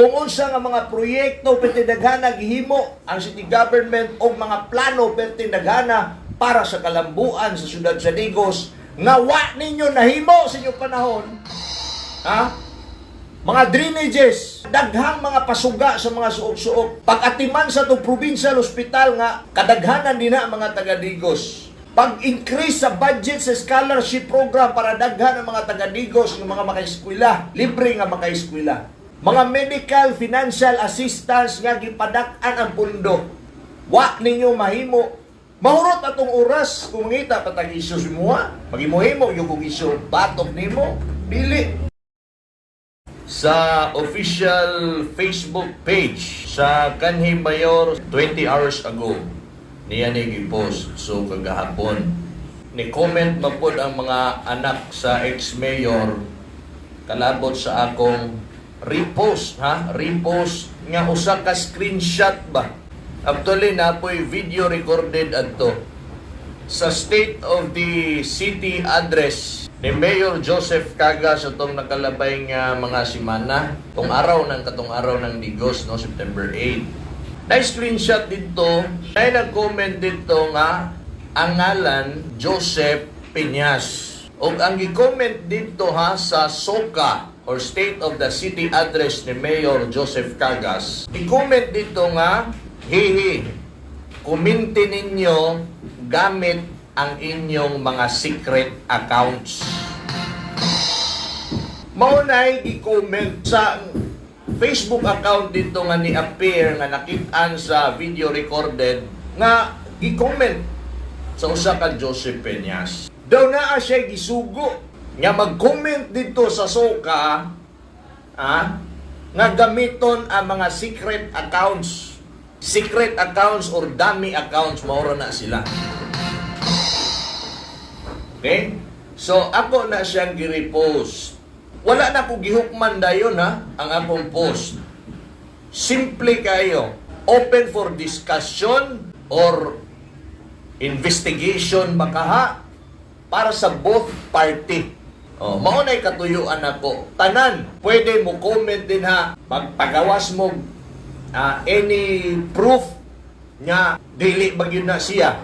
Kung unsa nga mga proyekto perti daghana gihimo ang city government o mga plano perti daghana para sa kalambuan sa syudad sa Digos nga wa ninyo nahimo sa inyong panahon. Ha? Mga drainages, daghang mga pasuga sa mga suok-suok. Pag-atiman sa atong provincial hospital nga kadaghanan din na mga taga Digos. Pag-increase sa budget sa scholarship program para daghan ang mga taga Digos nga mga makaeskwela, libre nga makaeskwela. Mga medical financial assistance nga gipadak-an ang pundo. Wa ninyo mahimo. Mahurot atong oras kung mangita pa tag isyu sa imuha. Maghimo-himo yung kung isyu batok nimo, dili sa official Facebook page sa kanhi Mayor 20 hours ago niya ni gipost. So kagahapon ni comment mapod ang mga anak sa ex-mayor kalabot sa akong repost, ha, repost nga usa ka screenshot ba. Actually, napoy video recorded adto sa State of the City Address ni Mayor Joseph Cagas atong nakalabay nga mga simana, tong araw ng katong araw ng Digos, no, September 8. Na screenshot dito, na nag-comment dito nga ang ngalan Joseph Peñas. Og ang gi-comment dito, ha, sa SOCA or State of the City Address ni Mayor Joseph Cagas. I-comment dito nga, "Hihi, kuminti ninyo gamit ang inyong mga secret accounts." Mao na'y gi-comment sa Facebook account dito nga ni-appear nga nakit-an sa video recorded nga gi-comment sa usa ka Joseph Peñas. Daw naa siya gisugo nga mag-comment dito sa SOCA, ah, nga gamiton ang mga secret accounts. Secret accounts or dummy accounts, mao na sila. Okay? So, ako na siyang gi-repost. Wala na ko gihukman dayon, ha, ang akong post. Simple kayo. Open for discussion or investigation bakaha para sa both party. Oh, mao na'y katuyuan nako. Tanan, pwede mo comment din, ha. Magpagawas mo any proof nga dili ba gyud na siya.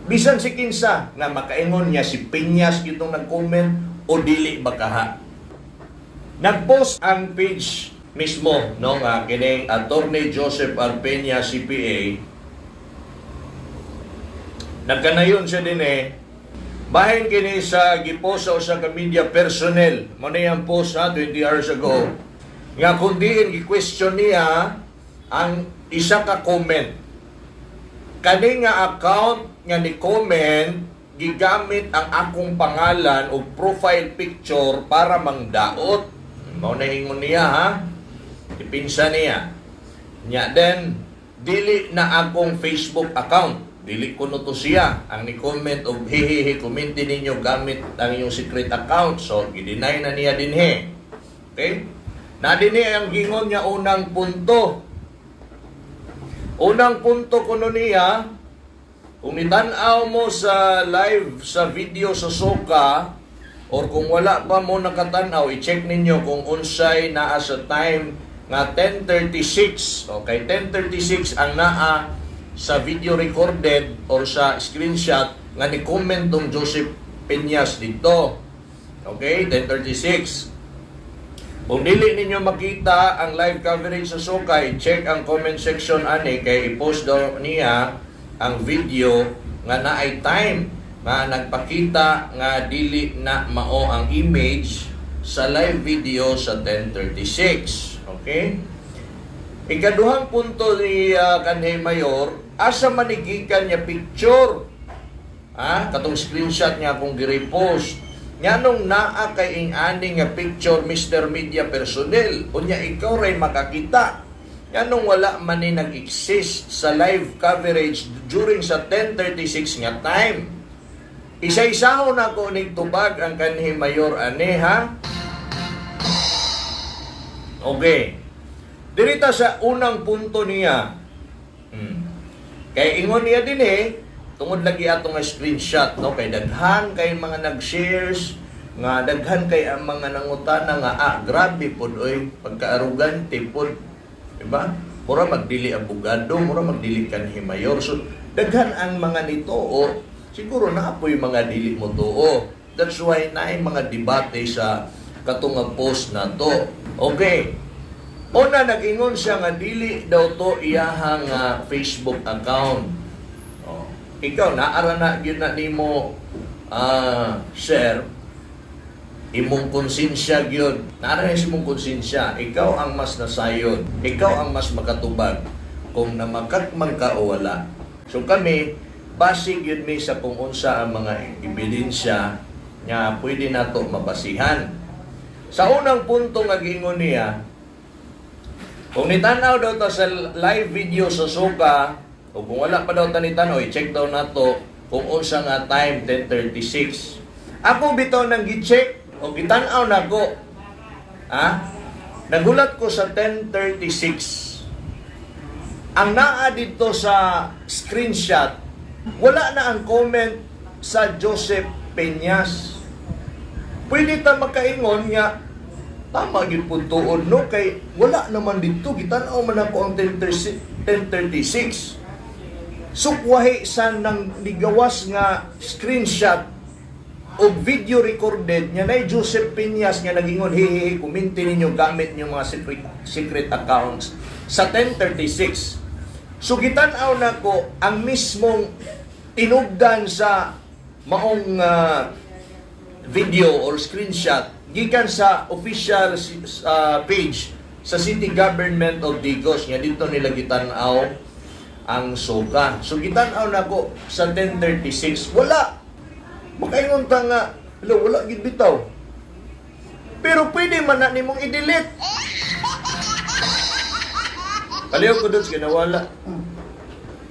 Bisan si kinsa nga makaingon niya si Peñas gitong nag-comment o dili ba kaha. Nag-post ang page mismo, no, nga kining Attorney Joseph R. Peña CPA. Nagkanayon siya din eh. Bahin kini sa gipost sa usa ka media personnel. Mo na yung post, ha, 20 hours ago. Nga kung diin gi-question niya ang isa ka comment. Kani nga account nga ni comment gigamit ang akong pangalan o profile picture para mangdaot. Mao na ingon niya, ha. Ipinsa niya. Nya then dili na akong Facebook account. Dili ko no to siya ang ni-comment og "Hihihi, kommente ninyo gamit ang inyong secret account." So gi-deny na niya dinhi. Okay? Na dinhi ang gingon niya unang punto. Unang punto kuno niya, kung nitan-aw mo sa live sa video sa SOCA or kung wala pa mo nakatan-aw, i-check ninyo kung unsay naa sa time nga 10:36. Okay, 10:36 ang naa sa video recorded or sa screenshot nga ni comment tong Joseph Peñas dito. Okay, 10:36. Kung dili ninyo makita ang live coverage sa SOCA, check ang comment section ani kay i-post daw niya ang video nga naay time nga nagpakita nga dili na mao ang image sa live video sa 10:36. Okay? Ikaduhang punto ni kanhi Mayor, asa manigikan niya picture? Ha? Katong screenshot niya akong gi-repost. Nganong naa kay ing ani nga picture, Mr. Media Personnel? Unya ikaw ray makakita. Nganong wala man ni nag-exist sa live coverage during sa 10:36 nga time? Isa-isahon ako ning tubag ang kanhi Mayor ani, ha. Okay. Dirita sa unang punto niya. Kay ingon niya din eh, tungod lagi ato nga screenshot, no, kay daghan kay mga nag-shares, Nga daghan kay ang mga nangutana nga grabe pod oy, pagka-arugante pod, diba? Mura magdili abogado, mura magdili kanhi mayor. So daghan ang mga nituo, siguro naa poy mga dili mo tuo. That's why naay mga debate sa katunga post na to. Okay. Una, nag-ingon siya nga dili daw to iyahang Facebook account. Oh. Ikaw, naara na gyud na nimo, sir, imong konsensya gyud. Naara na sa imong konsensya. Ikaw ang mas nasayod. Ikaw ang mas makatubag kung namakak man ka o wala. So kami, base gyud mi sa kung unsa ang mga ebidensya nga pwede nato mabasihan. Sa unang punto nga giingon niya, kung nitanaw daw ta sa live video sa Suka, o kung wala pa daw ta nitanaw, i-check daw nato kung unsa nga time, 10:36. Ako bitaw nang gi-check o gitan-aw nako. Ha? Nagulat ko sa 10:36. Ang naa dito sa screenshot, wala na ang comment sa Joseph Peñas. Pwede ta makaingon nga tama gyud pud tuod, no, kay wala naman dito, gitan-aw man ako ang 10:36. 10:36. Sukwahi sa nang nigawas nga screenshot o video recorded nga nay Joseph Peñas nga nagingon, "Hehehe, kuminti ninyo gamit niyo mga secret, secret accounts" sa 10:36. So gitan-aw nako ang mismong tinugdan sa maong video or screenshot gikan sa official page sa City Government of Digos nga dito nila gitan-aw ang suka. So gitan-aw nako sa 10:36, wala. Makaingon ta nga, "Hello, wala gid bitaw." Pero pwede man na nimong i-delete. Kaliw ko doon, nawala.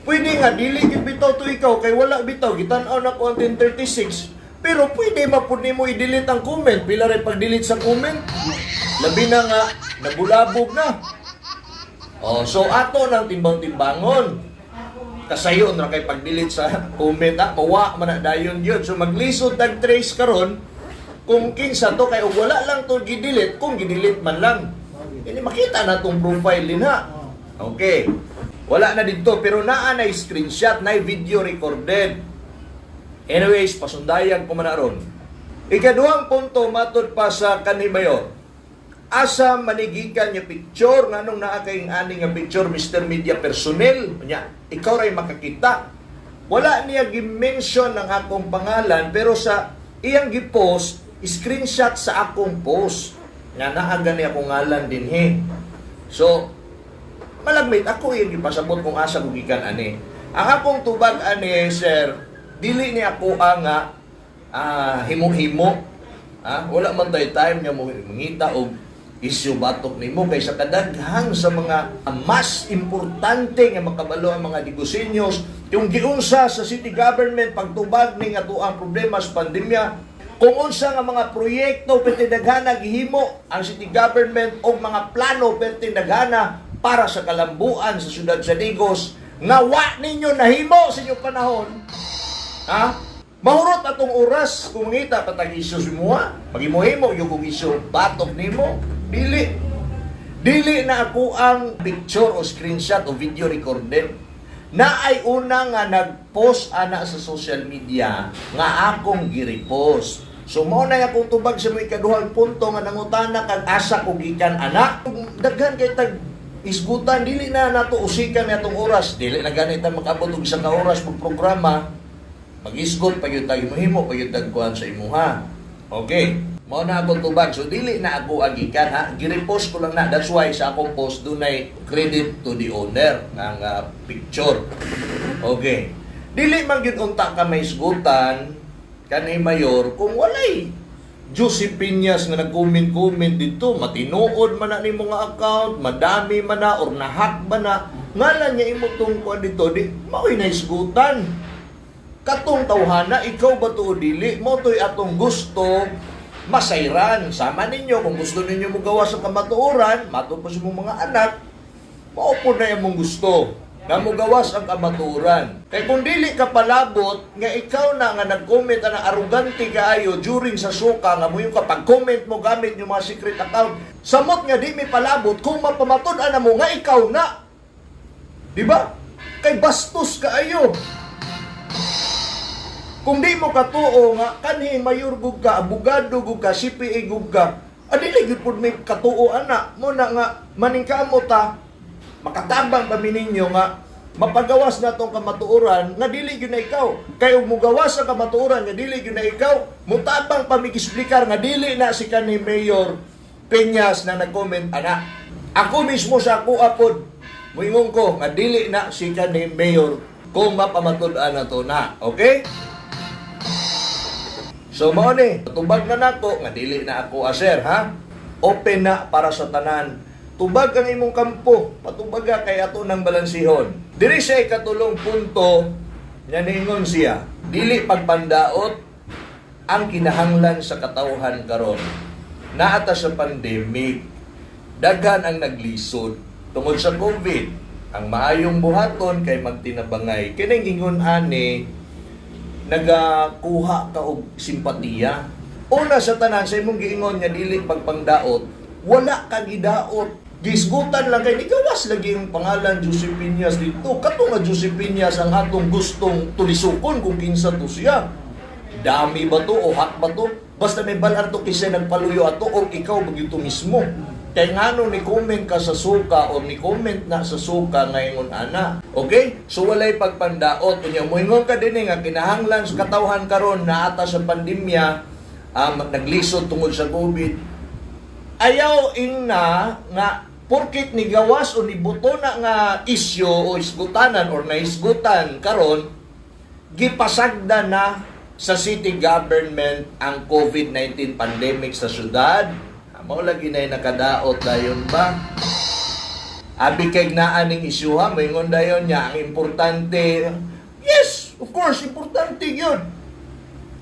Pwede nga, dili gid bitaw to ikaw, kay wala bitaw, gitan-aw na ko ang 10:36. Pero pwede man pud nimo i-delete ang comment. Pila rin pag-delete sa comment? Labi na nga, nabulabog na. Oh, so ato nang timbang-timbangon. Kasayon ra kay pag-delete sa comment, mawa man na dayon yun. So maglisod tag trace karon kung kinsa to, kay og wala lang to gi-delete, kung gi-delete man lang. Ini makita na tong profile din ha. Okay. Wala na dito pero naa na screenshot, na video recorded. Anyways, pasundayag ko man na ron. Ikaduhang punto, matod pa sa kanhi mayor. Asa manigikan nga picture, nganong naa kay ani nga picture, Mr. Media Personnel? Nya, ikaw ray makakita. Wala niya gi-mention ang akong pangalan pero sa iyang gi-post, screenshot sa akong post. Nga naa gani akong ngalan dinhi. So, malagmit ako iyang gipasabot kung asa ko gikan ani. Ang akong tubag ani, sir, dili ni ako ang himo-himo. Wala man tay time nga mo mangita og issue batok nimo kay sa kadaghan sa mga mas importante nga makabalo ang mga Digusenyos yung giunsa sa city government pagtubag ning atoang problema sa pandemya, kung unsa nga mga proyekto perti daghana gihimo ang city government og mga plano perti daghana para sa kalambuan sa syudad sa Digos nga wa ninyo nahimo sa inyong panahon. Ha? Mahurot atong oras kung mangita patag isyu sa imuha. Maghimo-himo yung kung isyu batok nimo. Dili. Dili na ako ang picture o screenshot o video recorded. Na ay una nga nag-post ana sa social media nga akong gi-repost. So mao na akong tubag sa mga ikaduhang punto nga nangutana kag asa ko gikan ana. Daghan kay tag isgutan, dili na nato usikan atong oras. Dili na ganit ta makaabot og isa ka oras mag programa. Mag-isgot pa yun tayo, mahimo pa yun tagkuhan sa imuha. Okay. Mao na akong tubag. So dili na ako agikan ha. Gi-repost ko lang na. That's why sa akong post dunay credit to the owner ng picture. Okay. Dili man gyud unta ka may isgutan kani mayor kung walay Joseph Piñas nga nag-comment-comment dito, matinuod man na nimo nga account, madami man na or na-hack ba na, ngalan niya imo tong kuan dito, di mao'y naisgutan. Katong tawhana, ikaw ba to o dili? Mo to'y atong gusto masayran. Sama ninyo, kung gusto ninyo mo gawa sa kamatuoran, matod pa sa imong mga anak, mao po na imong gusto. Nga mugawas ang kamatuoran. Kay kung dili ka palabot nga ikaw na nga nag-comment na arugante kaayo during sa suka nga mo yung kapag comment mo gamit yung mga secret account, samot nga di mi palabot kung mapamatud-an na mo nga ikaw na. Di ba? Kay bastos kaayo. Kung di mo katuo nga kanhi mayor gug ka, abogado gug ka, CPA gug ka, adili gyud pud may katuo ana. Mo na nga maningkamot ta, makatabang pa mi ninyo nga mapagawas na tong kamatuoran nga dili gyud na ikaw. Kay ug mugawas ang kamatuoran nga dili gyud na ikaw, mutabang pa mi gisplikar nga dili na si kanhi Mayor Peñas na nag-comment ana. Ako mismo sa ako apod, muingon ko nga dili na si kanhi Mayor kung mapamatud-an na to na. Okay? So mao ni, tubag na nako nga dili na ako aser ha. Open na para sa tanan. Tubag ang imong kampo, patubaga kay ato nang balansihon. Diri sa ikatulong punto nga niingon siya, dili pagpandaot ang kinahanglan sa katawhan karon. Naata sa pandemic, daghan ang naglisod tungod sa COVID. Ang maayong buhaton kay magtinabangay. Kining ingon ani, nagakuha ka og simpatiya. Una sa tanan, sa imong giingon nga dili pagpangdaot, wala ka gidaot. Gisgutan lang kay nigawas lagi yung pangalan Joseph Piñas dito. Kato nga Joseph Piñas ang atong gustong tulisukon kung kinsa to siya. Dami ba to o hak ba to? Basta may balar to kinsa nagpaluyo ato or ikaw ba gyud mismo. Kay ngano ni comment ka sa suka or ni comment na sa suka ngayon ana. Okay? So walay pagpandaot. Unya moingon ka dinhi nga kinahanglan sa katawhan karon na ata sa pandemya, naglisod tungod sa COVID. Ayaw ingna nga porkit ni gawas o ni buto na nga isyo o isgutanan or naisgutan karon, gipasagda na sa city government ang COVID-19 pandemic sa syudad. Mao lagi na nakadaot dayon ba? Abi kay naa ning isyuha, moingon dayon niya ang importante. Yes, of course, importante yun.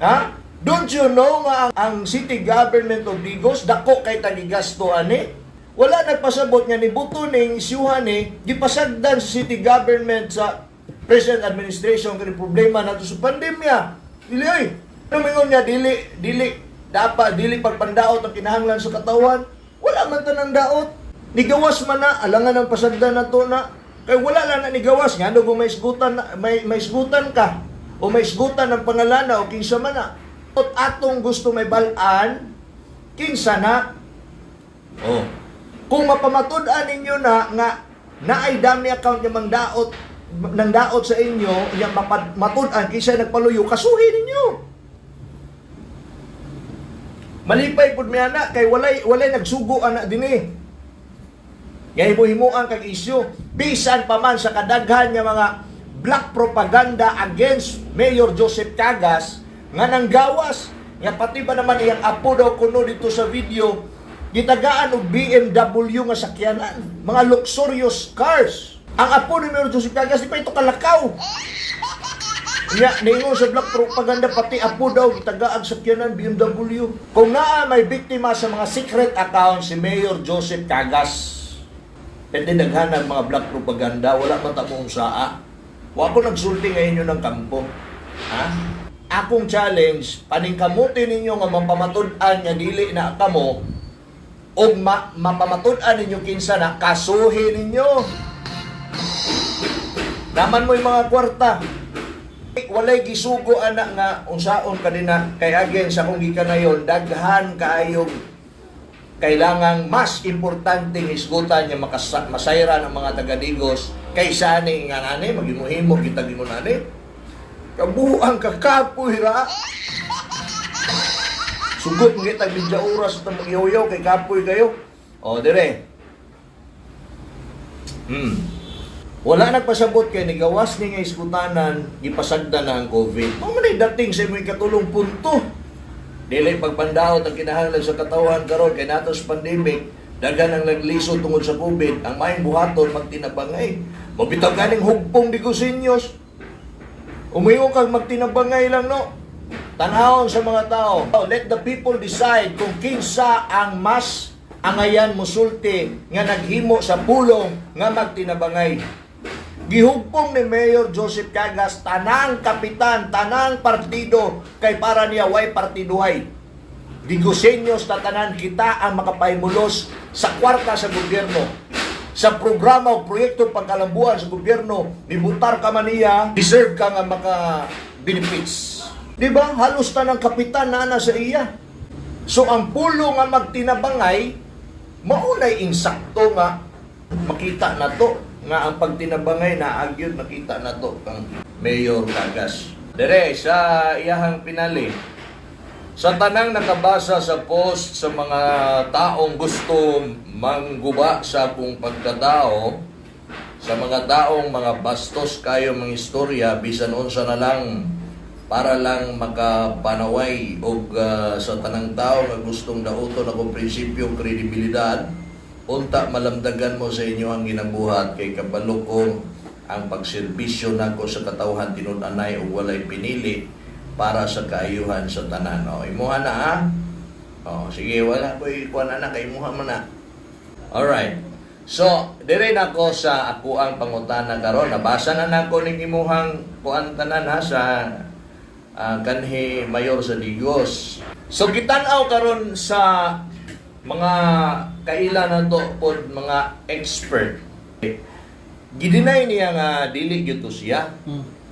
Ha? Don't you know nga ang city government of Digos dako kay tagigasto ani? Wala nagpasabot nga ni buto ning isyuha ni gipasagdan sa city government sa present administration kini problema nato sa pandemya. Dili oy. Ano mingon niya, dili dili dapat dili pagpandaot ang kinahanglan sa katawan? Wala man tanang daot. Nigawas man na alangan ang pasagdan nato na kay wala lang na nigawas nga kung may isgutan may isgutan ka o may isgutan ang pangalana o kinsa man na. At atong gusto may balaan kinsa na. Oh. Kung mapamatud-an ninyo na nga naay dami account nga mangdaot nang daot sa inyo, yang matud-an kinsa nagpaluyo, kasuhin ninyo. Malipay pud mi ana kay walay walay nagsugo ana dinhi. Nga himo-himuan kag isyu bisan pa man sa kadaghan nga mga black propaganda against Mayor Joseph Cagas nga nanggawas nga pati ba naman iyang apo daw kuno dito sa video gitagaan og BMW nga sakyanan, mga luxurious cars. Ang apo ni Mayor Joseph Cagas, di pa ito kalakaw. Nya, ningon sa black propaganda, pati apo daw gitagaag sakyanan BMW. Kung naa may biktima sa mga secret account, si Mayor Joseph Cagas. Pwede daghan ang mga black propaganda, wala man ta mong saa. Wa ko nagsulti ngayon ng kampo. Ha? Akong challenge, paningkamuti ninyo nga mapamatud-an nga dili na kamo og mapamatud-an ninyo kinsa na, kasuhi ninyo. Naman mo yung mga kwarta. Walay gisugo ana nga unsaon kanina kay again sa akong gikanayon, daghan kaayog kailangang mas importante hisgutan nga masayran ang mga taga-Digos kaysa ni nga nani magimuhimo kita gingon ani kabuang kakapoy ra. Sugot mo kita medya oras sa magyaw-yaw kay kapoy kayo. O dire, wala nagpasabot kay nigawas ni nga iskutanan, gipasagda na ang COVID. Mao man ay dating sa imong ikatulong punto. Dili pagpandaot ang kinahanglan sa katawan karon kay nato sa pandemic, daghan ang naglisod tungod sa COVID, ang maayong buhaton magtinabangay. Mabitaw ganing hugpong Digosenyos. Umiyo kag magtinabangay lang, no. Tanawon sa mga tao. Let the people decide kung kinsa ang mas angayan musulti nga naghimo sa pulong nga magtinabangay. Gihugpong ni Mayor Joseph Cagas tanang kapitan, tanang partido kay para niya way partiduhay. Digusenyos ta tanan, kita ang makapahimulos sa kwarta sa gobyerno. Sa programa o proyekto pagkalambuan sa gobyerno, nibutar ka man niya, deserve ka nga maka benefits. Di ba? Halos tanang kapitan na na sa iya. So ang pulo nga magtinabangay, maunay insakto nga makita na to nga ang pagtinabangay na agyod makita na to kang Mayor Cagas. Dere sa iyahang pinali, sa tanang nakabasa sa post, sa mga taong gusto mangguba sa akong pagkatao, sa mga taong mga bastos kayo mga istorya, bisan unsa na lang para lang makapanaway, og sa tanang tao nga gustong dauton akong prinsipyo, kredibilidad, unta malamdagan mo sa inyo ang ginabuhat kay kabalo ko ang pagserbisyo nako sa katawhan tinud-anay ug walay pinili para sa kaayuhan sa tanan. O, imuha na ha. O, sige, wala ko ikuan na kay imuha man na. Alright. So, dire na ko sa ako ang pangutana karon. Nabasa na nako ning imuhang kuan tanan ha sa kanhi mayor sa Digos. So gitan-aw karon sa mga kaila na to pod mga expert. Gideny niya nga dili gyud to siya.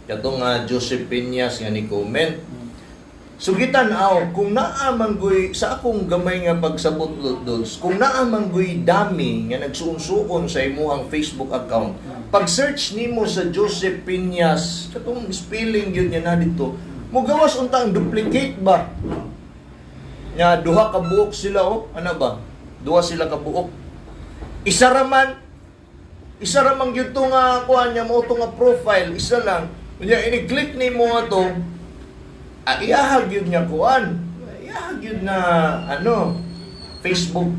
Katong Joseph Piñas nga ni comment. So gitan-aw kung naa manggoy sa akong gamay nga pagsabot, Lods, kung naa manggoy dami nga nagsuon-suon sa imuhang Facebook account. Pag search nimo sa Joseph Piñas, katong spelling yun niya na dito, mugawas unta ang duplicate ba? Nga duha ka buok sila oh, ano ba? Duha sila ka buok. Isa ra man gyud to nga kuan niya mo to nga profile, isa lang. Unya ini-click nimo ato, iyahag yun niya kuan. Iyahag yun na ano Facebook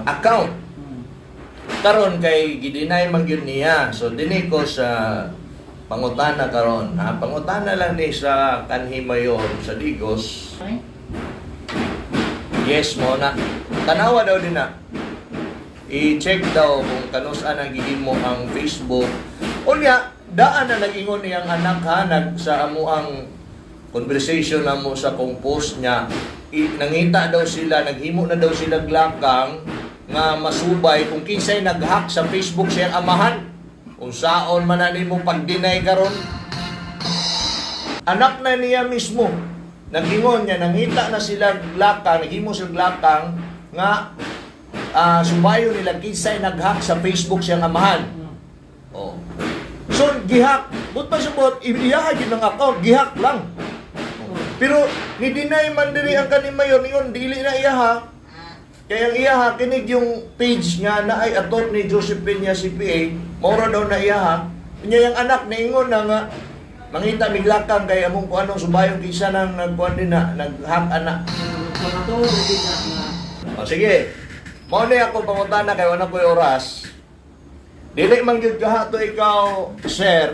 account. Karon kay gideny man gyud niya. So dinhi ko sa pangutana karon. Ha, pangutana lang ni sa kanhi mayor sa Digos. Ay? Yes mo na. Tanawa daw din na. I-check daw kung kanus-an ang gihimo ang Facebook. Unya, daan na nag-ingon niyang anak ha, nag, sa amo ang conversation na mo sa kong post niya, nangita daw sila, naghimo na daw sila glakang nga masubay kung kinsay nag-hack sa Facebook siyang amahan. Unsaon man na nimo pag-deny karon? Anak na niya mismo. Nag-ingon niya, nangita na sila glakang, naghimo sila glakang nga subayo nila kinsay nag-hack sa Facebook siyang amahan. Oh. So, gihack. But pa sabot, iyaha gyud ng account, gihack lang. Pero, ni-deny man diri ang kani mayor, ningon, dili na iyaha. Kaya ang iyaha, kinig yung page nga na ay attorney Joseph Peña CPA, maura daw na iyaha. Nya yung anak, niingon na nga, mangita miglakang kay among kuanong subayong kinsa nang nagkuan din na, nag-hack ana. Pangatuo din na nga. O sige. Mao ni ako pangutana kay wala ko'y oras. Dili man gyud kahato ikaw, sir.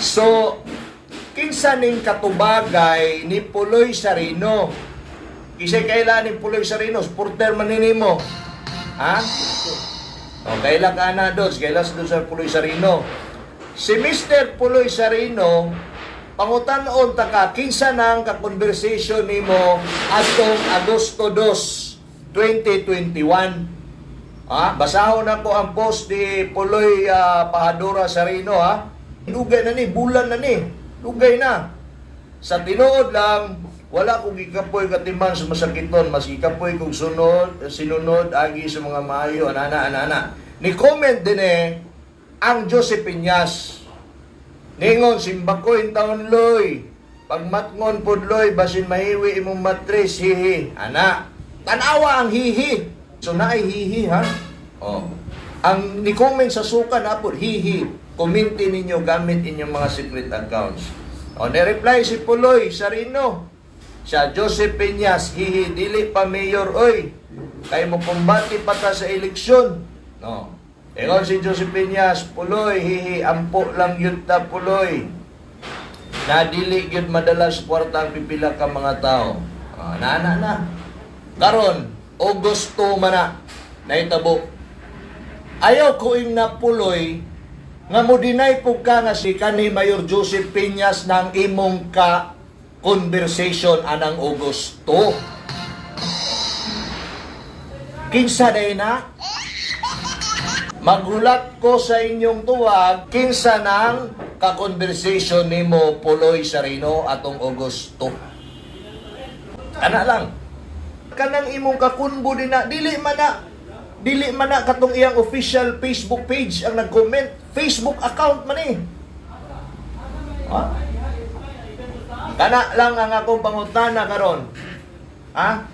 So, kinsa ning katubagay ni Puloy Sarino? Kisay kaila ni Puloy Sarino, supporter man ni nimo. Ha? O, kaila ka na dos, kaila sa sa Puloy Sarino. Si Mr. Puloy Sarino, pangutan-on ta ka, kinsa nang ka-conversation nimo atong Agosto 2, 2021? Ah, basahon na ko ang post ni Puloy Pahadora Sarino ha. Dugay na ni, bulan na ni. Dugay na. Sa tinuod lang, wala kong gikapoy katiman sa masakiton, mas gikapoy kong sunod, sinunod agi sa mga maayo, anana, anana. Ni comment din eh, ang Joseph Piñas. Ningon, simbakoy taon loy. Pagmatngon pod loy, basin mahiwi imong matris, hihi. Ana, tanawa ang hihi. So naay hihi ha. Oh. Ang ni comment sa suka na po, hihi. Kommente ninyo gamit inyong mga secret accounts. O, ni-reply si Puloy Sarino. Sa Joseph Peñas, hihi, dili pa mayor, oy. Kay mo kumbati pa ta sa eleksyon. No. Ingon si Joseph Peñas, "Puloy, hihi, ampo lang yun ta, Puloy. Na dili gyud madala sa kwarta ang pipila ka mga tao." Ah, na na na. Karon, Augusto man na nahitabo. Ayaw ko ing napuloy. Nga mo deny pug ka nga si kanhi Mayor Joseph Piñas ng imong ka conversation anang August 2. Kinsa day na? Magulat ko sa inyong tuwag, kinsa nang ka-conversation nimo, Puloy Sarino, atong August 2. Kana lang. Kanang imong kakunbo din na, dili man na katong iyang official Facebook page ang nag-comment, Facebook account man eh. Ha? Kana lang ang akong pangutana karon. Ha?